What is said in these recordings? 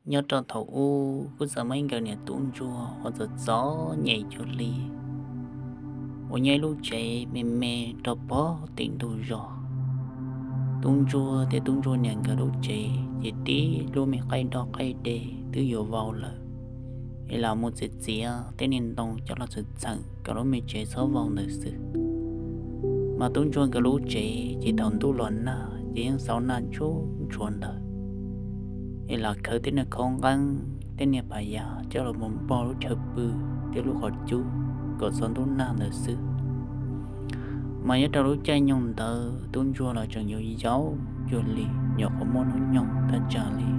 Nyob rau thaum ub kuj txawm muaj ib nkawd niam tub ntsuag uas txom txom nyem cuag li, uas nyob ib lub tsev me me rau pem tim ntug zos. Tub ntsuag thiab tub ntsuag niam nkawd lub tsev ces tib lub me qaij doj qaij dej twb yuav vau lawm, es los mus txiav txiav tej niag ntoo coj los txheem txheem kom lub me tsev txhob vau ntawd xwb. Mas tub ntsuag nkawd lub tsev ces thaum ntuj los nag ces yeej xauv nag ntsuag ntsuav ntawd, es los khawb tej niag khaub nqeeb tej niag pas yas coj los mus npog lub chaw pw thiab lub qhov cub kom txhob ntub nag ntawd xwb. Mas nyob rau lub caij nyoog ntawd tub ntsuag los tseem yau yau cuag li, nyuam qhuav muaj hnub nyoog thaj tsam li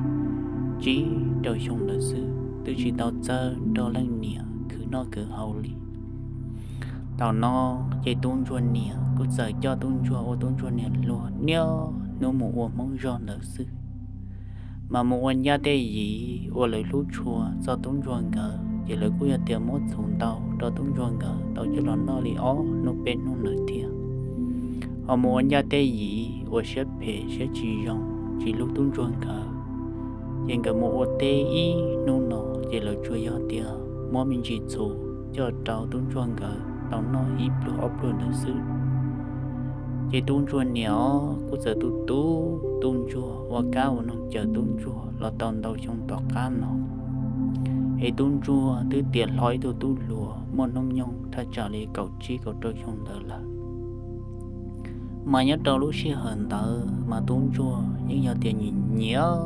tsib rau xyoo ntawd xwb, twb tsis tau txawj nrog leej niam khwv noj khwv haus li. Thaum no ces tub ntsuag niam kuj txawm coj tub ntsuag ua tub ntsuag niam hluas niaj hnub mus ua hmoob zog ntawd xwb. Mas mus ua ncaj tej yiv uas lawv hlub tshua txog tub ntsuag nkawd ces lawv kuj yog tias muab txhuv ntau rau tub ntsuag nkawd tau coj los noj li ob hnub peb hnub ntawd thiab. Ho mus ua ncaj tej yiv uas siab phem siab tsis zoo, tsis hlub tub ntsuag nkawd, ces nkawd mus ua teb ib hnub no ces lawv tsuas yog tias muab me ntsis txhuv coj rau tub ntsuag nkawd tau noj ib pluag ob pluag ntawd xwb. Ces tub ntsuag niam os kuj txawm tu tu tub ntsuag ua kab ua noog cawm tub ntsuag los tau ntau xyoo tom qab no, es tub ntsuag twb tiav hlo ib tug tub hluas muaj hnub nyoog thaj tsam li kaum tsib kaum rau xyoo ntawd lawm. Mas nyob rau lub sij hawm ntawd mas tub ntsuag yeej yog tias nyiam nyiam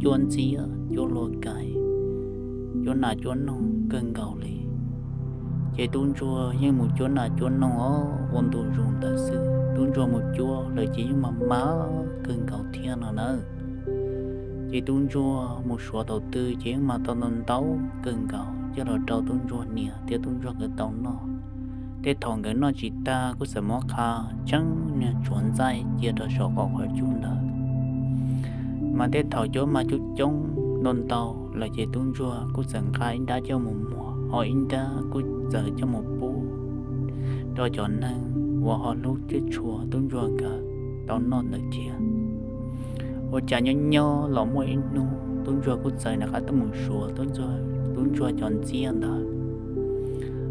cuab ntxiab cuab hlua kais, cuab nas cuab noog kawg nkaus li. Ces tub ntsuag yeej mus cuab nas cuab noog os ua ntu zus ntawd xwb. Tub ntsuag mus cuab lawm ces yeej mas mas kawg nkaus thiab no nawb. Ces tub ntsuag mus suav thaum twg ces yeej mas tau ntau ntau kawg nkaus coj los rau tub ntsuag niam thiab tub ntsuag nkawd tau noj. Tej thaum nkawd noj tsis tag kuj txawm muab qha tseeb niag tsuav ntxaij cia rau saum qaum qhov cub ntawd. Mas tej thaum cuab mas coob coob ntau ntau lawm ces tub ntsuag kuj txawm nqa ib nrab coj mus muag, ho ib nrab kuj txawm coj mus pub rau cov neeg uas ho hlub thiab tshua tub ntsuag nkawd tau noj ntawd thiab. Ua cas nyob nyob los muaj ib hnub tub ntsuag kuj txawm rov qab tuaj mus suav tub ntsuag cov ntxiab ntawd.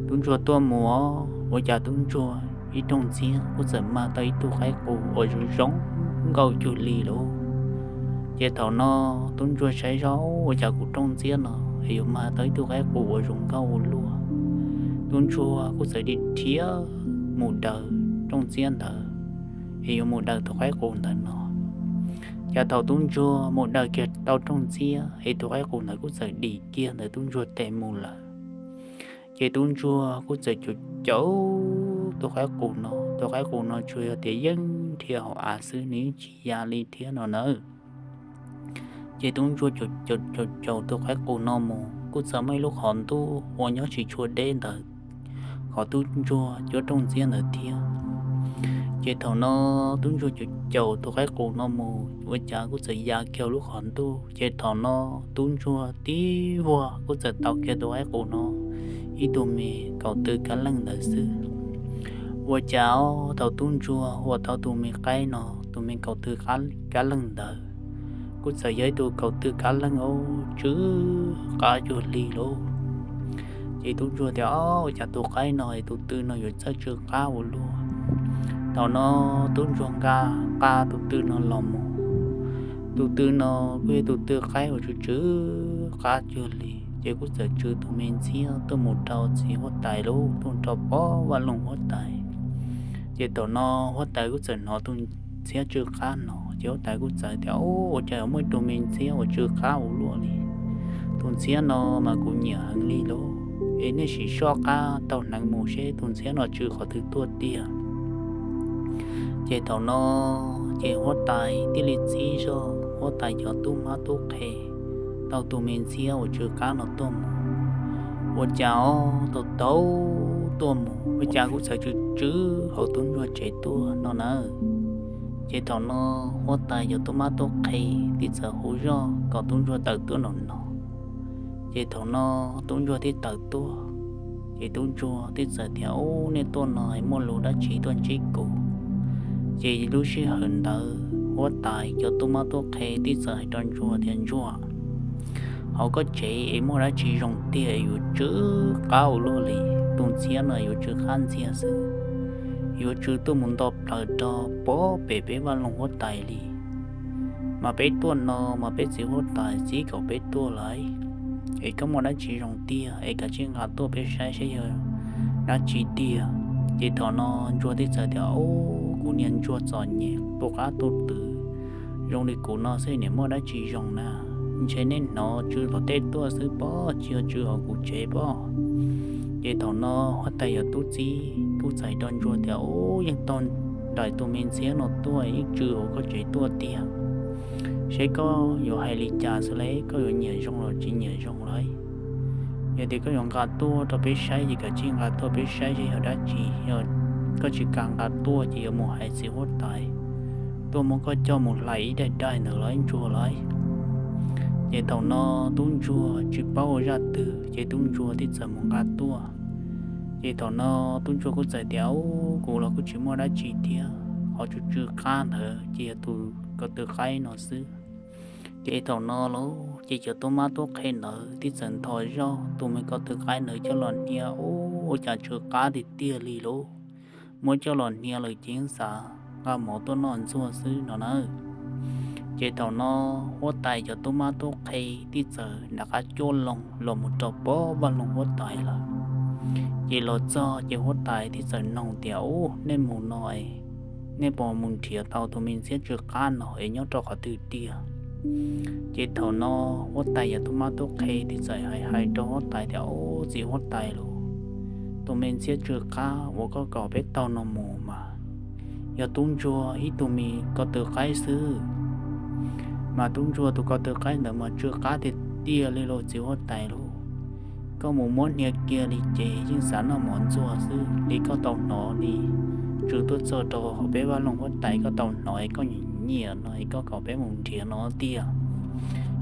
Tub ntsuag tuaj mus, ua cas tub ntsuag ib rooj ntxiab kuj txawm mag tau ib tug qaib qus uas zoo zoo nkauj cuag li lauj. Ces thaum no tub ntsuag saib zoj ua cas kuv rooj ntxiab no es yuav mag tau ib tug qaib qus uas zoo nkauj ua luaj. Tub ntsuag kuj txawm dim rhiab mus daws rooj ntxiab ntawd es yuav mus daws tus qaib qus ntawd no. Ces thaum tub ntsuag mus daws kiag tau rooj ntxiab es tus qaib qus ntawd kuj txawm dim kiag ntawm tub ntsuag tes mus lawm. Ces tub ntsuag kuj txawm caum caum tus qaib qus no, tus qaib qus no tsuas yog tias yeej dhia hauv av xwb nws yeej tsis ya li thiab no nawb. Ces tub ntsuag caum caum caum tus qaib qus no mus kuj txawm muaj ib lub qhov ntuj uas nyob tsis tshua deb ntawd qhov tub ntsuag cuab rooj ntxiab ntawd thiab. Ces thaum no tub ntsuag caum caum tus qaib qus no mus ua cas kuj txawm ya kiag lub qhov ntuj. Ces thaum no tub ntsuag tib vuag kuj txawm tau kiag tus qaib qus no ib tug me kaum tw kab leej ntawd xwb. Ua cas thaum tub ntsuag ua tau tus me qaib no, tus me kaum tw kab leej ntawd kuj txawm yog ib tug kaum tw kab leej os tsw qab cuag li lauj. Ces tub ntsuag tias, Ua cas tus qaib no es tus tw no yuav txawj tsw qab ua luaj? Thaum no tub ntsuag nqa nqa tus tw no los mus, tus tw no kuj yog tus tw qaib uas tsw tsw qab cuag li. Ces kuj txawm tsw tus me ntxhiab tuaj mus rau txiv huab tais lauj, tuaj rau pem vaj loog huab tais. Ces thaum no huab tais kuj txawm hnov tus ntxhiab tsw qab no, ces huab tais kuj txawm tias, Ua cas yuav muaj ib tug me ntxhiab uas tsw qab ua luaj li? Tus ntxhiab no mas kuv nyiam heev li lauj, es nej sim soj qab taug hneev mus seb tus ntxhiab no tsw qhov twg tuaj tiag. Ces thaum no ces huab tais thiaj li txib zog huab tais cov tub mab tub qhe tau tus me ntxhiab uas tsw qab no tuaj mus. Ua cas tau tau tuaj mus ua cas kuj txawm tsw tsw hauv tub ntsuag tsev tuaj no nawb. Ces thaum no huab tais cov tub mab tub qhe thiaj txawm hu zog kom tub ntsuag tawm tuaj no no. Ces thaum no tub ntsuag thiaj tawm tuaj, ces tub ntsuag thiaj txawm tias, Ub, nej tuaj no muaj lus dab tsi tuaj ntsib kuv? Ces lub sij hawm ntawd huab tais cov tub mab tub qhe thiaj txawm hais rau ntsuag tias, Ntsuag, hauv koj tsev es muaj dab tsi zoo tiag es yuav tsw qab ua luaj li. Tus ntxhiab no yuav tsw qab ntxiag xwb, yuav tsw tuaj mus nto plaws rau pem peb vaj loog huab tais li. Mas peb tuaj no mas peb txiv huab tais txib kom peb tuaj lawm, es koj muaj dab tsi zoo tiag es kav tsij nqa tuaj peb saib saib yog dab tsi tiag. Ces thaum no ntsuag thiaj txawm tias, Au, kuv niag ntsuag txom nyem tu qab tu twv, zoo li kuv no xwb niam muaj dab tsi zoo na. Ntshe nej hnov tsw tom tej tuaj xwb pob, tsis yog tsw hauv kuv tsev pob. Ces thaum no huab tais yog tub txib tub txais rau ntsuag tias, Au, yeej tau nraim tus me ntxhiab no tuaj, yeej tsw hauv koj tsev tuaj tiag. Seb koj yuav hais li cas xwb li, koj yuav nyiam zoo los tsis nyiam zoo li. Yog tias koj yuav nqa tuaj rau peb saib ces kav tsij nqa tuaj peb saib seb yog dab tsi. Yog koj tsis kam nqa tuaj ces yuav mus hais txiv huab tais tuaj muab koj coj mus hlais ib daim daim ntawd los ib ntsuag lawm. Ces thaum no tub ntsuag tsis paub ua zaj twg ces tub ntsuag thiaj txawm mus nqa tuaj. Ces thaum no tub ntsuag kuj txawm tias, Au, kuv los kuj tsis muaj dab tsi thiab, qhov tsw tsw qab ntawd ces yog tus ko tw qaib no xwb. Ces thaum no los ces cov tub mab tub qhe ntawd thiaj txawm ntho zoj tus me ko tw qaib ntawd coj los hnia, Ua cas tsw qab tiag tiag li lauj, muab coj los hnia lawm ces xav nqa mov tuaj noj ntxuag xwb no na. Ces thaum no huab tais cov tub mab tub qhe thiaj txawm nram qab cuaj loo los mus rau pem vaj loog huab tais lawm. Ces los txog ces huab tais thiaj txawm noog tias, Ub, nej mus no es nej puas mus nrhiav tau tus me ntxhiab tsw qab no es nyob rau qhov twg tiag? Ces thaum no huab tais yog tub mab tub qhe thiaj txawm hais hais rau huab tais tias, Ub, txiv huab tais lauj, tus me ntxhiab tsw qab uas koj kom peb taug no mus mas yog tub ntsuag ib tug me ko tw qaib xwb. Mas tub ntsuag tus ko tw qaib ntawd mas tsw qab tiag tiag li lauj txiv huab tais lauj. Koj mus muab hnia kiag li ces yeej xav noj mov ntxuag xwb li, koj tau hnov li. Tsw tuaj txog rau hauv peb vaj loog huab tais koj tau hnov es koj nyiam no es koj kom peb mus nrhiav no tiag.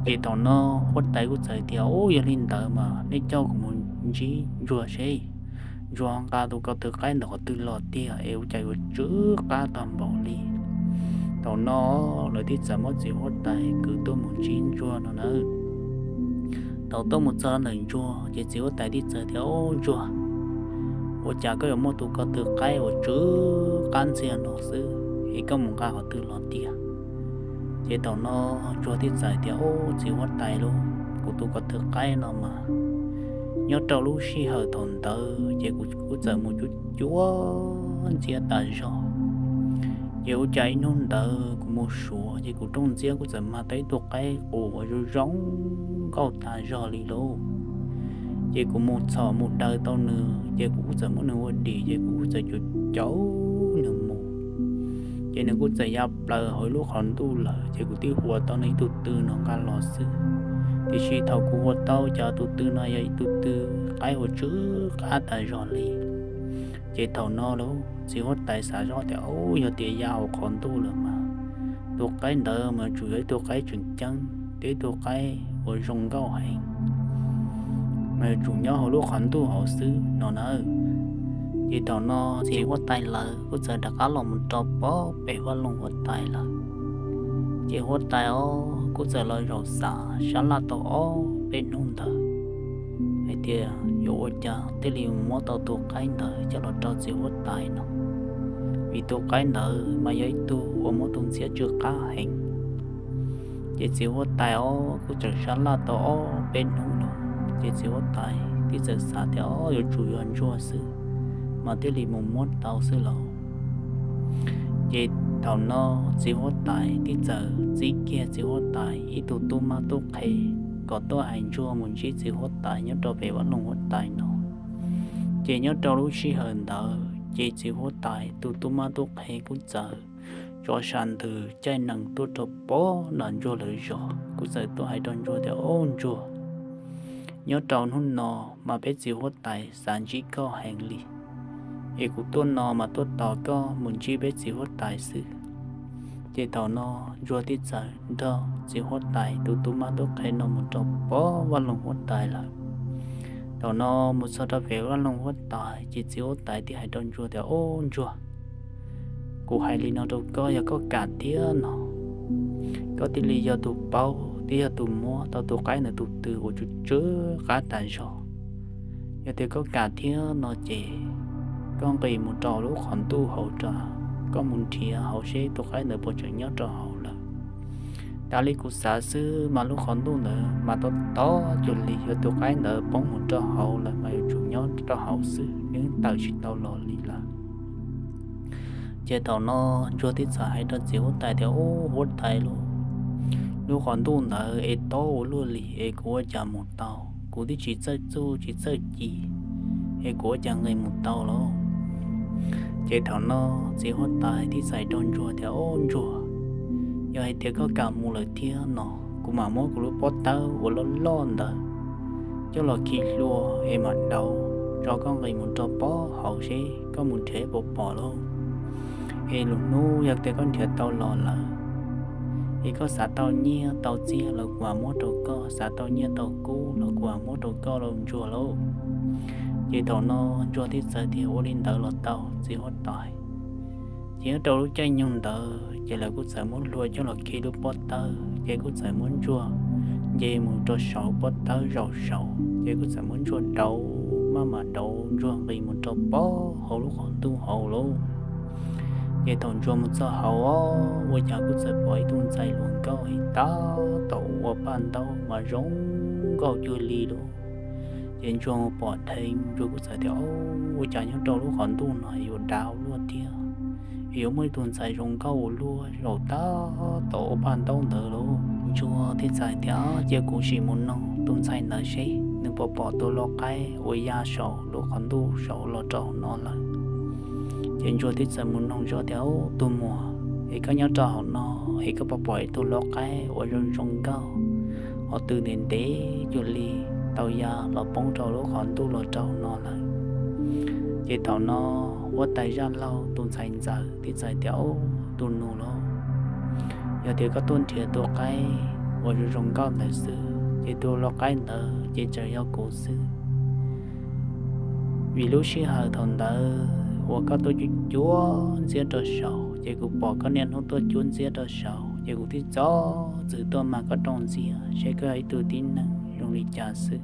Ces thaum no huab tais kuj txawm tias, Ub, yog li ntawd mas nej coj kuv mus ntsib ntsuag seb. Ntsuag nqa tus ko tw qaib ntawm qhov twg los tiag es ua cas yuav tsw qab tag npaum li. Thaum no lawv thiaj txawm muab txiv huab tais kwv tuaj mus ntsib ntsuag no na. Thaum tuaj mus txog ntawm ntsuag ces txiv huab tais thiaj txawm tias, Ub, ntsuag, ua cas koj yuav muaj tus ko tw qaib uas tsw qab ntxiag no xwb es koj mus nqa qhov twg los tiag? Ces thaum no ntsuag thiaj txawm tias, Ub, txiv huab tais lauj, kuv tus ko tw qaib no mas nyob rau lub sij hawm thaum ntawd ces kuv kuj txawm mus cuab cuab ntxiab tas zog. Ces ua cas ib hnub ntawd kuv mus suav ces kuv rooj ntxiab kuj txawm mag tau ib tug qaib qus uas zoo zoo nkauj tas zog li lauj. Ces kuv mus txhom mus daws tau nws ces kuv kuj txawm muab nws ua dim ces kuv kuj txawm caum caum nws mus. Ces nws kuj txawm ya plaws hauv ib lub qhov ntuj lawm ces kuv twb huas tau nws ib tug tw no nqa los xwb. Tiam sis thaum kuv huas tau cas tus tw no yog ib tug tw qaib uas tsw qab tas zog li. Ces thaum no lauj, txiv huab tais xav zoj tias, Ub, yog tias ya hauv qhov ntuj lawm mas tus qaib ntawd mas yuav tsum yog ib tug qaib tseem ceeb thiab ib tug qaib uas zoo nkauj heev, mas yuav tsum nyob hauv lub qhov ntuj hauv xwb no na. Ces thaum no txiv huab tais lawv kuj txawm rov qab los mus rau pem vaj loog huab tais lawm. Ces huab tais os kuj txawm los zaum xav sab laj tau ob peb hnub ntawd hais tias yuav ua cas thiaj li mus muab tau tus qaib ntawd coj los rau txiv huab tais no, vim tus qaib ntawd mas yog ib tug uas muab tus ntxhiab tsw qab heev. Ces txiv huab tais os kuj txawm sab laj tau ob peb hnub no, ces txiv huab tais thiaj txawm xav tias, Os, yuav tsum yog ntsuag xwb mas thiaj li mus muab tau xwb lauj. Ces thaum no txiv huab tais thiaj txawm txib kiag txiv huab tais ib tug tub mab tub qhe kom tuaj hais ntsuag mus ntsib txiv huab tais nyob rau pem vaj loog huab tais no. Ces nyob rau lub sij hawm ntawd ces txiv huab tais tus tub mab tub qhe kuj txawm tso sa ntws caij nees tuaj rau pem nram ntsuag lawv zos, kuj txawm tuaj hais rau ntsuag tias, Ob, ntsuag, nyob rau hnub no mas peb txiv huab tais xav ntsib koj heev li, es kuv tuaj no mas tuaj tos koj mus ntsib peb txiv huab tais xwb. Ces thaum no ntsuag thiaj txawm nrog txiv huab tais tus tub mab tub qhe no mus rau pem vaj loog huab tais lawm. Thaum no mus txog rau pem vaj loog huab tais ces txiv huab tais thiaj hais rau ntsuag tias, Ob, ntsuag, kuv hais li no rau koj, yog koj kam thiab no koj thiaj li yog tus paub twb yog tus muab tau tus qaib ntawd tus tw uas tsw tsw qab tas zog. Yog tias koj kam thiab no ces koj nqis mus rau lub qhov ntuj hauv rau, koj mus nrhiav hauv seb tus qaib ntawd puas tseem nyob rau hauv lawm. Tas li kuv xav xwb mas lub qhov ntuj ntawd mas tob tob cuag li, yog tus qaib ntawd poob mus rau hauv lawm mas yuav tsum nyob rau hauv xwb, nws tawm tsis tau los li lawm. Ces thaum no Ntsuag thiaj txawm hais rau txiv huab tais tias, Ub, huab tais lauj, lub qhov ntuj ntawd es tob ua luaj li es kuv ua cas mus tau? Kuv twb tsis txawj txuj tsis txawj ci, es kuv ua cas nqis mus tau lauj? Ces thaum no txiv huab tais thiaj txawm hais rau Ntsuag tias, Ub, Ntsuag, yog hais tias koj kam mus lawm thiab no, kuv mam muab kuv lub pob tawb uas loj loj ntawd coj los khi hlua es mam dauv tso koj nqis mus rau pob hauv seb koj mus nrhiav puas pom lauj. Es lwm hnub yog tias koj nrhiav tau los lawm, es koj xav tau nyiaj tau txiaj los kuv mam muab rau koj, xav tau nyiaj tau kub los kuv mam muab rau koj lauj Ntsuag lauj. Ces thaum no Ntsuag thiaj txawm tias, Ua li ntawd los tau txiv huab tais. Ces nyob rau lub caij nyoog ntawd ces lawv kuj txawm muab hlua coj los khi lub pob tawb, ces kuj txawm muab Ntsuag nce mus rau saum pob tawb zaum saud, ces kuj txawm muab Ntsuag dauv, maj mam dauv Ntsuag nqis mus rau pob hauv lub qhov ntuj hauv lauj. Ces thaum Ntsuag mus txog hauv, ua cas kuj txawm pom ib tug ntxhais hluas nkauj tab tom ua paj ntaub mas zoo nkauj cuag li lauj. Ces Ntsuag mus pom dheev, Ntsuag kuj txawm tias, Ua cas nyob rau lub qhov ntuj no yuav dav luaj thiab, yuav muaj ib tug ntxhais zoo nkauj ua luaj zaum tab tom ua paj ntaub ntawd lauj. Ntsuag thiaj txawm tias, Cia kuv sim mus noog tus ntxhais ntawd seb nws puas pom tus lau qaib uas ya saum lub qhov ntuj saud los rau hauv no lawm. Ces Ntsuag thiaj txawm mus noog zoj tias, Ub, tus muam, es koj nyob rau hauv no es koj puas pom ib tug lau qaib uas zoo zoo nkauj, ho tw ntev ntev cuag li, tau ya los poob rau lub qhov ntuj los rau hauv no lawm? Ces thaum no huab tais zaj laug tus ntxhais ntxawm thiaj txawm tias, Ub, tus nus lauj, yog tias koj tuaj nrhiav tus qaib uas zoo zoo nkauj ntawd xwb ces tus lau qaib ntawd ces tseem yog kuv xwb. Vim lub sij hawm thaum ntawd uas koj tuaj cuab cuab ntxiab rau saud ces kuv pom koj niaj hnub tuaj cuab ntxiab rau saud, ces kuv thiaj txhob txwm tuaj mag koj rooj ntxiab seb koj yog ib tug tib neeg zoo li cas xwb.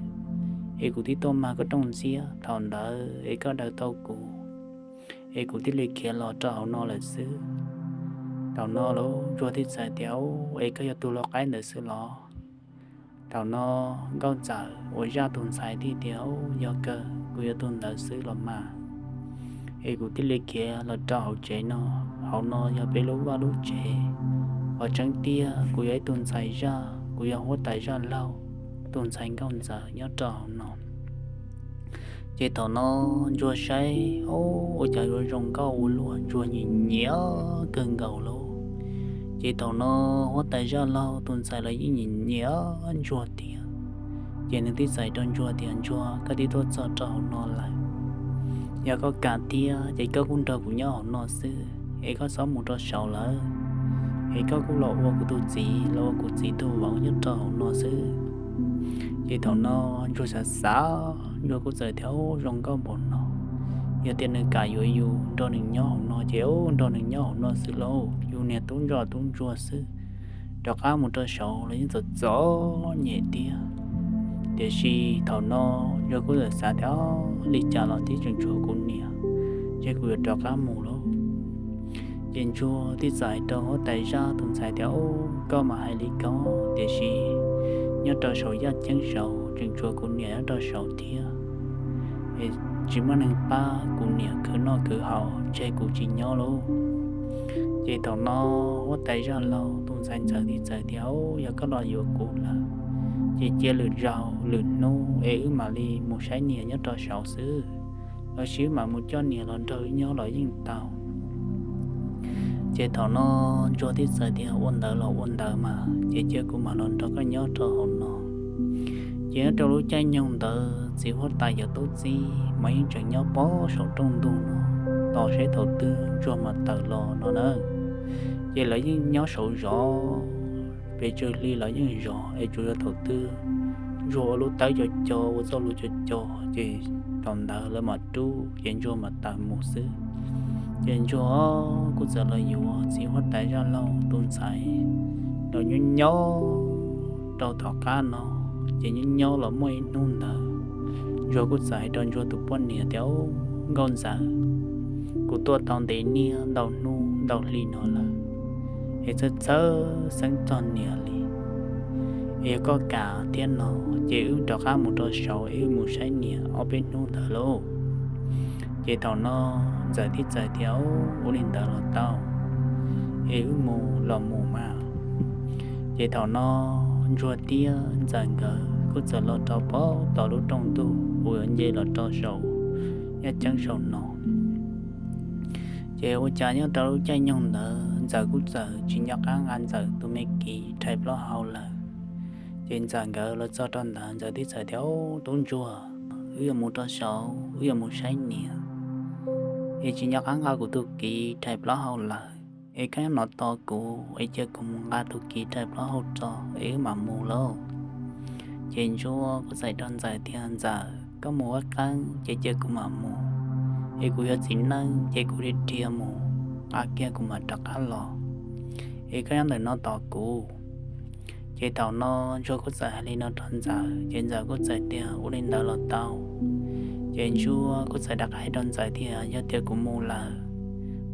Es kuv thiaj tuaj mag koj rooj ntxiab thaum ntawd es koj daws tau kuv, es kuv thiaj li khiav los rau hauv no lawm xwb. Thaum no lauj, Ntsuag thiaj txawm tias, Ub, es koj yog tus lau qaib ntawd xwb los? Thaum no nkauj ntxawm uas zaj tus ntxhais thiaj tias, Ub, yog kawg, kuv yog tus ntawd xwb los mas. Es kuv thiaj li khiav los rau hauv tsev no. Hauv no yog peb lub vaj lub tsev. Qhov tseeb tiag kuv yog ib tug ntxhais zaj, kuv yog huab tais zaj laug tus ntxhais nkauj ntxawm nyob rau hauv no. Ces thaum no Ntsuag saib, Ub, ua cas yuav zoo nkauj ua luaj, Ntsuag nyiam nyiam kawg nkaus lauj. Ces thaum no huab tais zaj laug tus ntxhais los yeej nyiam nyiam Ntsuag thiab. Ces nws thiaj txawm rau Ntsuag tias, Ntsuag, koj twb tuaj txog rau hauv no lawm, yog koj kam thiab ces koj kuj nrog kuv nyob hauv no xwb, es koj txhob mus rau saud lawm, es koj kuj los ua kuv tus txiv, los ua kuv txiv tus vauv nyob rau hauv no xwb. Ces thaum no Ntsuag xav xav, Ntsuag kuj txawm tias, Ub, zoo nkauj npaum no, yog tias nws kam yuav yus nrog nws nyob hauv no ces ub, nrog nws nyob hauv no xwb lauj, yus niag tub ntsuag tub ntsuag xwb, rov qab mus rau saud los yeej txom txom nyem thiab. Tiam sis thaum no Ntsuag kuj txawm xav tias, Li cas los twb tseem tshuav kuv niam, ces kuv yuav rov qab mus lauj. Ces Ntsuag thiaj txawm hais rau huab tais zaj tus ntxhais tias, Ub, koj mas hais li ko, tiam sis nyob rau saum yaj ceeb saud tseem tshuav kuv niam nyob rau saud thiab. Es tsis muaj neeg pab kuv niam khwv noj khwv haus, ntshe kuv tsis nyob lauj. Ces thaum no huab tais zaj laug tus ntxhais ntxawm thiaj txawm tias, Ub, yog koj los yuav kuv lawm, ces cia lwm zaus lwm hnub es wb mam li mus saib niam nyob rau saud xwb, los sis wb mam mus coj niam los nrog wb nyob los yeej tau. Ces thaum no Ntsuag thiaj txawm tias, Ua ntawd los ua ntawd mas, ces cia kuv mam los nrog koj nyob rau hauv no. Ces nyob rau lub caij nyoog ntawd txiv huab tais cov tub txib mas yeej tseem nyob pob saum rooj ntug no tos seb thaum twg Ntsuag mam tawm los no na. Ces lawv yeej nyob saud zov, pes tsawg hli lawv yeej zov es tsuas yog thaum twg Ntsuag ua lub tawb co co, ua txoj lus co co, ces thaum ntawd lawv mam rub ces Ntsuag mam tawm mus xwb. Ces Ntsuag kuj txawm los yuav txiv huab tais zaj laug tus ntxhais los nyob nyob rau tom qab no. Ces nyob nyob los muaj ib hnub ntawd, Ntsuag kuj txawm hais rau Ntsuag tus poj niam tias, Nkauj Ntxawm, kuv tuaj tau ntev niaj ntau hnub ntau hli no lawm, es txhawj txhawj xeeb txog niam li. Es yog koj kam thiab no, ces wb rov qab mus rau saud es wb mus saib niam ob peb hnub ntawd lauj. Ces thaum no Ntxawm thiaj txawm tias, Ua li ntawd los tau, es wb mus los mus mas. Ces thaum no Ntsuag thiab Ntxawm nkawd kuj txawm los rau pem tom lub rooj ntug uas yuav nce los rau saum yaj ceeb saum no. Ces ua cas nyob rau lub caij nyoog ntawd Ntxawm kuj txawm tsis nco qab nqa Ntxawm tus me kiv rhais plaub hau lawm. Ces Ntxawm nkawd los txog rau ntawd Ntxawm thiaj txawm tias, Tub Ntsuag, wb yuav mus rau saud, wb yuav mus saib niam, es tsis nco qab nqa kuv tus kiv rhais plaub hau lawm. Es koj nyob no tos kuv es cia kuv mus nqa tus kiv rhais plaub hau tso es wb mam mus lauj. Ces Ntsuag kuj txawm rau Ntxawm tias, Ntxawm, koj mus ua qeeb ces cia kuv mam mus, es kuv yog txiv neej ces kuv dhia dhia mus, nqa kiag kuv mam rov qab los, es koj nyob ntawm no tos kuv. Ces thaum no Ntsuag kuj txawm hais li no rau Ntxawm, ces Ntxawm kuj txawm tias, Ua li ntawd los tau. Ces Ntsuag kuj txawm rov qab hais rau Ntxawm tias, Yog tias kuv mus lawm,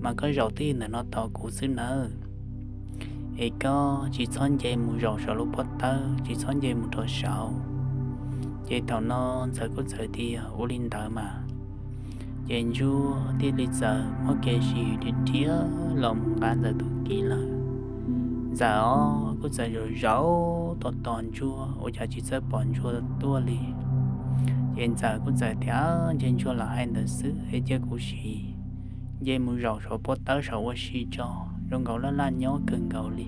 mas koj zaum tib ntawm no tos kuv xwb nawb, es koj tsis txhob nce mus zaum saum lub pob tawb, tsis txhob nce mus rau saud. Ces thaum no Ntxawm kuj txawm tias, Ua li ntawd mas. Ces Ntsuag thiaj li txawm muab kev sib dhia los mus nqa Ntxawm tus kiv lawm. Ntxawm os kuj txawm zaum zaum tos tos Ntsuag ua cas tsis txawj pom Ntsuag tuaj li. Ces Ntxawm kuj txawm tias, Ntshe Ntsuag lam hais ntawd xwb es cia kuv sim nce mus zaum saum pob tawb saum ua si tso, zoo nkaus laj laj nyob kawg nkaus li.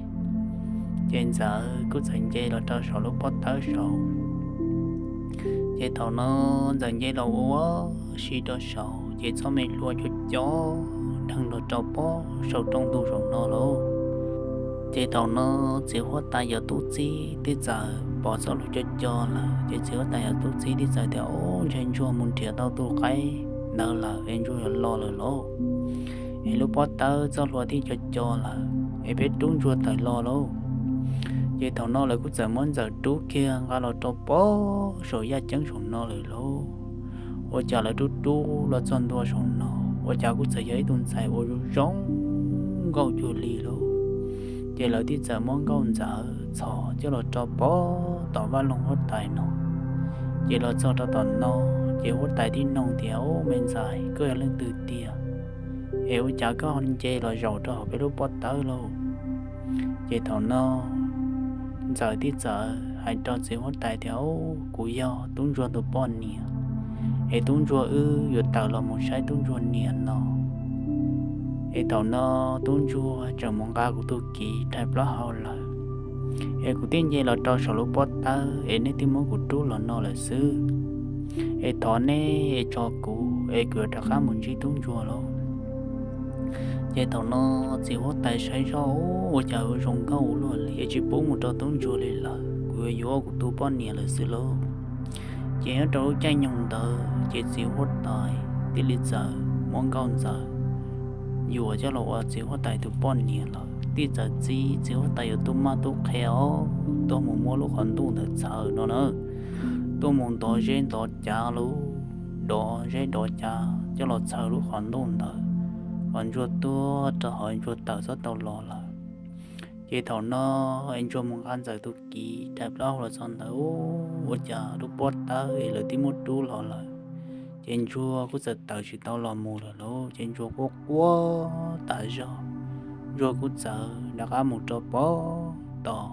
Ces Ntxawm kuj txawm nce los rau saum lub pob tawb saud. Ces thaum no Ntxawm nce los ua si rau saud ces txoj me hlua co co dheev los rau pem saum rooj ntug saum no lauj. Ces thaum no txiv huab tais yawg tub txib thiaj txawm pom txoj hlua co co lawm, ces txiv huab tais yawg tub txib thiaj txawm tias, Ub, ntshe Ntsuag mus nrhiav tau tus qaib ntawd lawm es Ntsuag yuav los lawm lauj. Es lub pob tawb txoj hlua thiaj co co lawm es peb rub Ntsuag tawm los lauj. Ces thaum no lawv kuj txawm muab Ntxawm rub kiag nqa los rau pem saum yaj ceeb saum no lawm lauj. Ua cas lawv rub rub los txog ntua saum no, ua cas kuj txawm yog ib tug ntxhais uas zoo zoo nkauj cuag li lauj. Ces lawv thiaj txawm muab Nkauj Ntxawm txhom coj los rau pem tom vaj loog huab tais no. Ces los txog rau tom no, ces huab tais thiaj nug tias, Ub, me ntxhais, koj yog leej twg tiag, es ua cas koj nce los zaum rau hauv peb lub pob tawb lauj? Ces thaum no Ntxawm thiaj txawm hais rau txiv huab tais tias, Ub, kuv yog Tub Ntsuag tus poj niam, es Tub Ntsuag wb yuav tawm los mus saib Tub Ntsuag niam no. Es thaum no Tub Ntsuag tseem mus nqa kuv tus kiv rhais plaub hau lawm, es kuv thiaj nce los rau saum lub pob tawb es nej thiaj muab kuv rub los no lawm xwb. Es thov nej es tso kuv es kuv yuav rov qab mus ntsib Tub Ntsuag lauj. Ces thaum no txiv huab tais saib zoj, Ub, ua cas yuav zoo nkauj ua luaj li es tsis pub mus rau Tub Ntsuag li lawm, kuv yuav yuav kuv tus poj niam lawm xwb lauj. Ces nyob rau lub caij nyoog ntawd ces txiv huab tais thiaj li txawm muab Nkauj Ntxawm yuam coj los ua txiv huab tais tus poj niam lawm. Thiaj txawm txib txiv huab tais yawg tub mab tub qhe os tuaj mus muab lub qhov ntuj ntawd txhawv no na, tuaj mus ntov zeb ntov cav lauj, dov zeb dov cav coj los txhawv lub qhov ntuj ntawd, kom Ntsuag tuag rau hauv, Ntsuag tawm txhob tau los lawm. Ces thaum no es Ntsuag mus nqa Ntxawm tus kiv rhais plaub hau los txog ntawd, ua cas lub pob tawb es lawv twb muab rub los lawm. Ces Ntsuag kuj txawm tawm tsis tau los mus lawm lauj. Ces Ntsuag quaj quaj tas zog, Ntsuag kuj txawm rov qab mus rau pem tom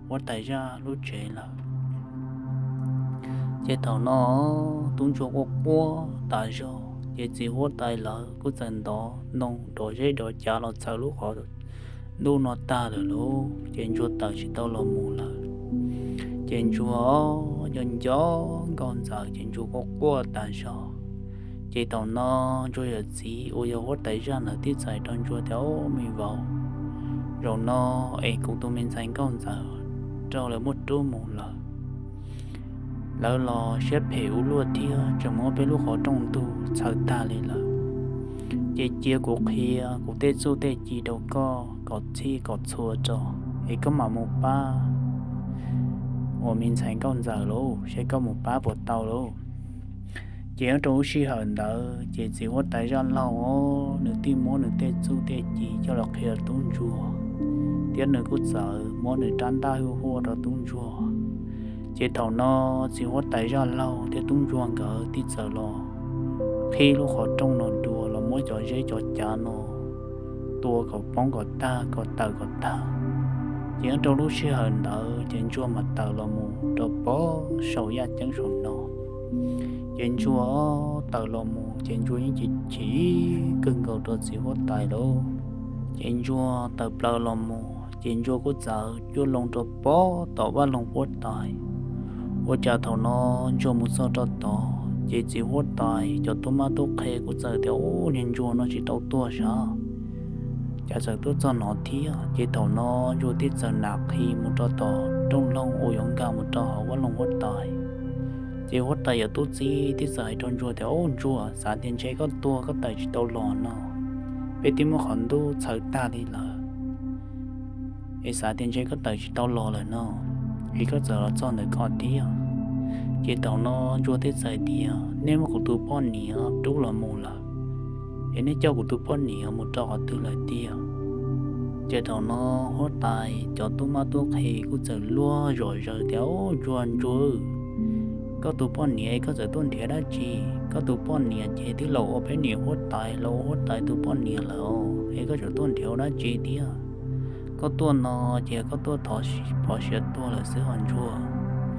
huab tais zaj lub tsev lawm. Ces thaum no Tub Ntsuag quaj quaj tas zog, ces txiv huab tais lawv kuj txawm ntov ntoo dov zeb dov cav los txhawv lub qhov ntuj no tag lawm lauj. Ces Ntsuag tawm tsis tau los mus lawm. Ces Ntsuag nco nco Nkauj Ntxawm ces Ntsuag quaj quaj tas zog. Ces thaum no Ntsuag yawm txiv uas yog huab tais zaj ntawd thiaj txawm hais rau Ntsuag tias, Ob, me vauv, zaum no es kuv tus me ntxhais Nkauj Ntxawm raug lawv muab rub mus lawm. Lawv los siab phem ua luaj thiab tseem muab peb lub qhov rooj ntug txhawv tag li lawm. Ces cia kuv qhia kuv tej txuj tej ci rau koj kom txhij kom txhua tso, es koj mam mus pab uas me ntxhais nkauj ntxawm lauj, seb koj mus pab puas tau lauj. Ces nyob rau lub sij hawm ntawd ces txiv huab tais zaj laug os, nws thiaj muab nws tej txuj tej ci coj los qhia tub ntsuag, thiab nws kuj txawm muab nws rab ntaj hwj huaj rau tub ntsuag. Ces thaum no txiv huab tais zaj laug thiab tub ntsuag nkawd thiaj txawm los qhib lub qhov rooj no dua, los muab cov zeb cov cav no tua kom poob kom tag, kom tawm kom tag. Ces nyob rau lub sij hawm ntawd ces ntsuag mas tawm los mus rau pem saum yaj ceeb saum no. Ces ntsuag tawm los mus ces ntsuag yeej chim chim kawg nkaus rau txiv huab tais lauj. Ces ntsuag tawm plaws los mus ces ntsuag kuj txawm cuaj loo rau pem tom vaj loog huab tais. Ua cas thaum no ntsuag mus txog rau tod ces txiv huab tais cov tub mab tub qhe kuj txawm tias, Ub, niag ntsuag no tsis tau tuag sav, cas txawm tuaj txog no thiab? Ces thaum no ntsuag thiaj txawm nam qhi mus rau tom rooj loog uas yuav nkag mus rau hauv vaj loog huab tais. Ces huab tais yawm tub txib thiaj txawm hais rau ntsuag tias, Ub, ntsuag, xav tias ntshe koj tuag koj tawm tsis tau los no, peb twb muab qhov ntuj txhawv tag li lawm, es xav tias ntshe koj tawm tsis tau los lawm no, es koj txawm los txog ntawm ko thiab. Ces thaum no ntsuag thiaj txawm tias, Nej muab kuv tus poj niam rub los mus lawm, es nej coj kuv tus poj niam mus rau qhov twg lawm tiag? Ces thaum no huab tais cov tub mab tub qhe kuj txawm luag zom zaws tias, Ub, ntsuag ntsuag, koj tus poj niam es koj txawm tuaj nrhiav dab tsi? Koj tus poj niam ces twb los ua peb niam huab tais, los ua huab tais tus poj niam lawm, es koj txawm tuaj nrhiav ua dab tsi thiab? Koj tuaj no ces koj tuaj thov phov siav tuag lawm xwb os ntsuag.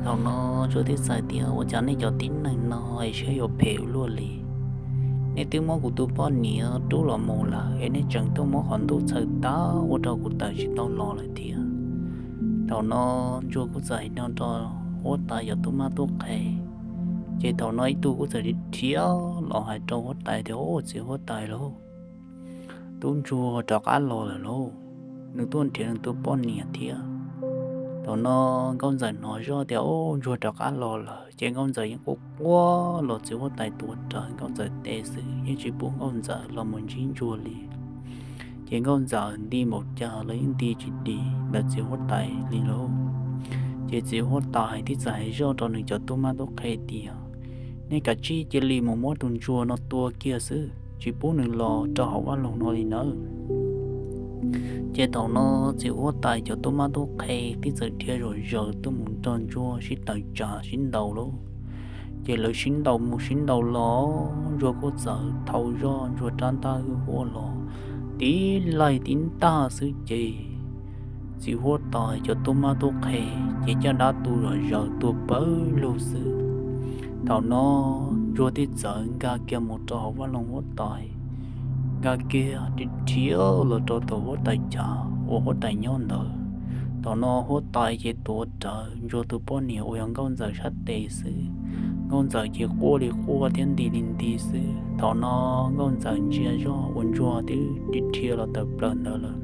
Thaum no ntsuag thiaj txawm tias, Ua cas nej cov tib neeg no es siab yuav phem ua luaj li? Nej twb muab kuv tus poj niam rub los mus lawm es nej tseem tuaj muab qhov ntuj txhawv tag ua rau kuv tawm tsis tau los lawm thiab. Thaum no ntsuag kuj txawm hais no rau huab tais cov tub mab tub qhe. Ces thaum no ib tug kuj txawm dhia los hais rau huab tais tias, Ub, txiv huab tais lauj, tub ntsuag rov qab los lawm lauj, nws tuaj nrhiav nws tus poj niam thiab. Thaum no nkauj ntxawm hnov zoj tias, Ub, ntsuag rov qab los lawm, ces nkauj ntxawm yeej quaj quaj los txiv huab tais tuav rawv nkauj ntxawm tes xwb, yeej tsis pub nkauj ntxawm los mus ntsib ntsuag li. Ces nkauj ntxawm nti npaum cas los yeej nti tsis dim ntawm txiv huab tais li lauj. Ces txiv huab tais thiaj txawm hais zoj rau nws cov tub mab tub qhe tias, Nej kav tsij cia li mus muab tus ntsuag no tua kiag xwb, tsis pub nws los rau hauv vaj loog no li nawb. Ces thaum no txiv huab tais cov tub mab tub qhe thiaj txawm dhia zom zaws tuaj mus nrog ntsuag sib tawm tsam sib ntaus lauj. Ces lawv sib ntaus mus sib ntaus los, ntsuag kuj txawm thau zoj ntsuag rab ntaj hwj huaj los tib laig tib ntaj xwb ces txiv huab tais cov tub mab tub qhe ces caj dab tu zom zaws tuag pawg lug xwb. Thaum no ntsuag thiaj txawm nkag kiag mus rau hauv vaj loog huab tais, nkag kiag dhia los rau tom huab tais chav uas huab tais nyob ntawd. Thaum no huab tais ces tuav rawv ntsuag tus poj niam uas yog nkauj ntxawm sab tes xwb. Nkauj ntxawm ces quaj li quaj thiab nti li nti xwb. Thaum no nkauj ntxawm ntsia zoj uas ntsuag twb dhia los tawm plaws ntawd lawm,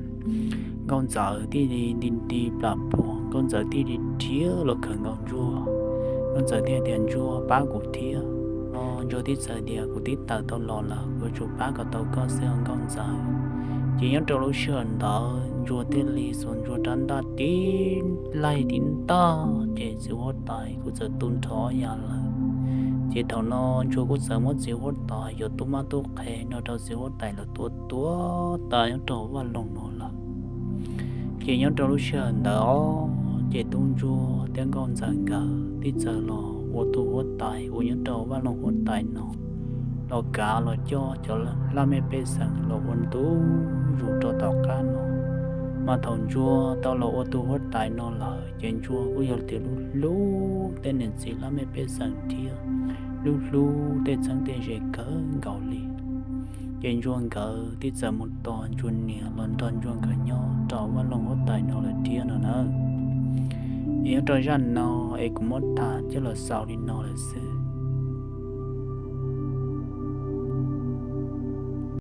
nkauj ntxawm thiaj li nti nti plam puag, nkauj ntxawm thiaj li dhia los khawm nkaus ntsuag. Nkauj ntxawm thiaj tias, Ntsuag, pab kuv thiab. No ntsuag thiaj txawm tias, Kuv twb tawm tau los lawm, kuv tsuas pab kom tau koj xwb os nkauj ntxawm. Ces nyob rau lub sij hawm ntawd ntsuag thiaj li xuas ntsuag rab ntaj tib laig tib ntaj ces txiv huab tais kuj txawm tu nrho ya lawm. Ces thaum no ntsuag kuj txawm muab txiv huab tais cov tub mab tub qhe no rau txiv huab tais lawv tua tuag tas nyob rau vaj loog no lawm. Ces nyob rau lub sij hawm ntawd os, ces tub ntsuag thiab nkauj ntxawm nkawd thiaj txawm los ua tus huab tais uas nyob rau vaj loog huab tais no los kav los coj cov laj mej pej xeem los ua ntu zus rau tom qab no. Mas thaum ntsuag tau los ua tus huab tais no lawm ces ntsuag kuj yog tias hlub hlub tej niam txiv laj mej pej xeem thiab hlub hlub tej txheeb tej ze kawg nkaus li. Ces ntsuag nkawd thiaj txawm mus tos ntsuag niam los nrog ntsuag nkawd nyob rau vaj loog huab tais no lawm thiab no na. Es nyob rau zaj no es kuv muab tham coj los xaus li no lawm xwb.